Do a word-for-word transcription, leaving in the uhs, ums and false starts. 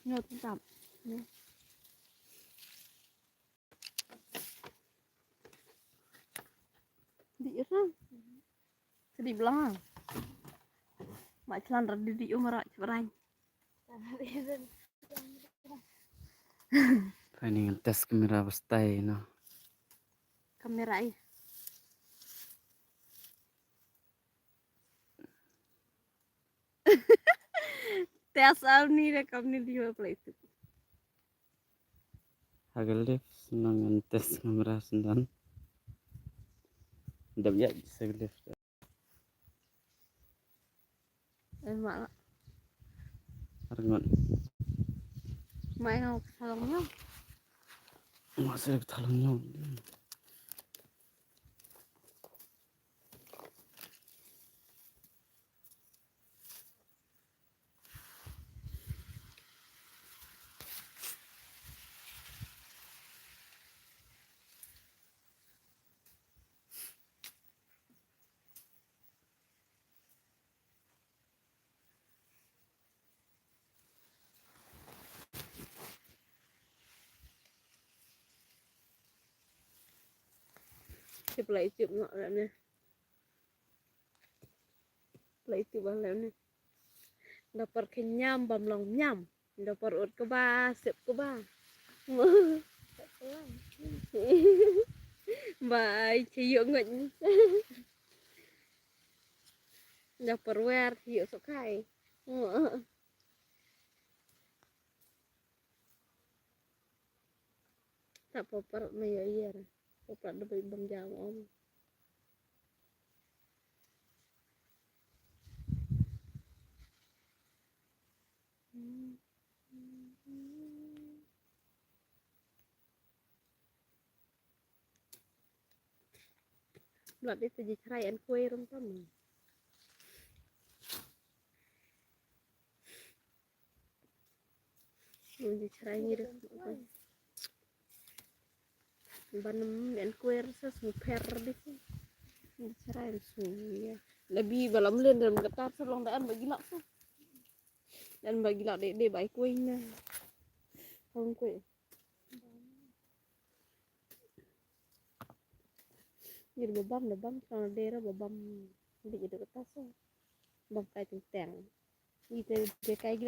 Nyo tap. Di ira. Sedi blang. Ma chlan ra di di umra chibran. Finding and test camera ba stai no. Kamera ai. Test am ni da kam ni di wa play tu. Hagalif senang ngan test kamera senang. Dap ya hagalif. Eh, mak. Arngon. Mak ngau salong nyo. Mak sel talong nyo. Ki pla ïa tip noh lane. Pla ïa tip ba lane. Da por kynñiam bam long ñiam. Da por ut kba sep kba. Ba ai che ïoh ngot. Da por wer che ïoh sokai. Ta por par ma ïoh ïer. Por par da bam jam om. Blat ite ji chrai en kuei rum tam. Ji chrai ni rum. Ban en kuei sa su per di. Ji chrai su ya. Labi balam len dalam getar sa long daan bagi lak sa. Dan bagi lak de de bai kuei na. Kong kuei. Jadi babam babam kalau daerah babam. Jadi jadi kertas. Bam kai teng teng. Ite de kai gila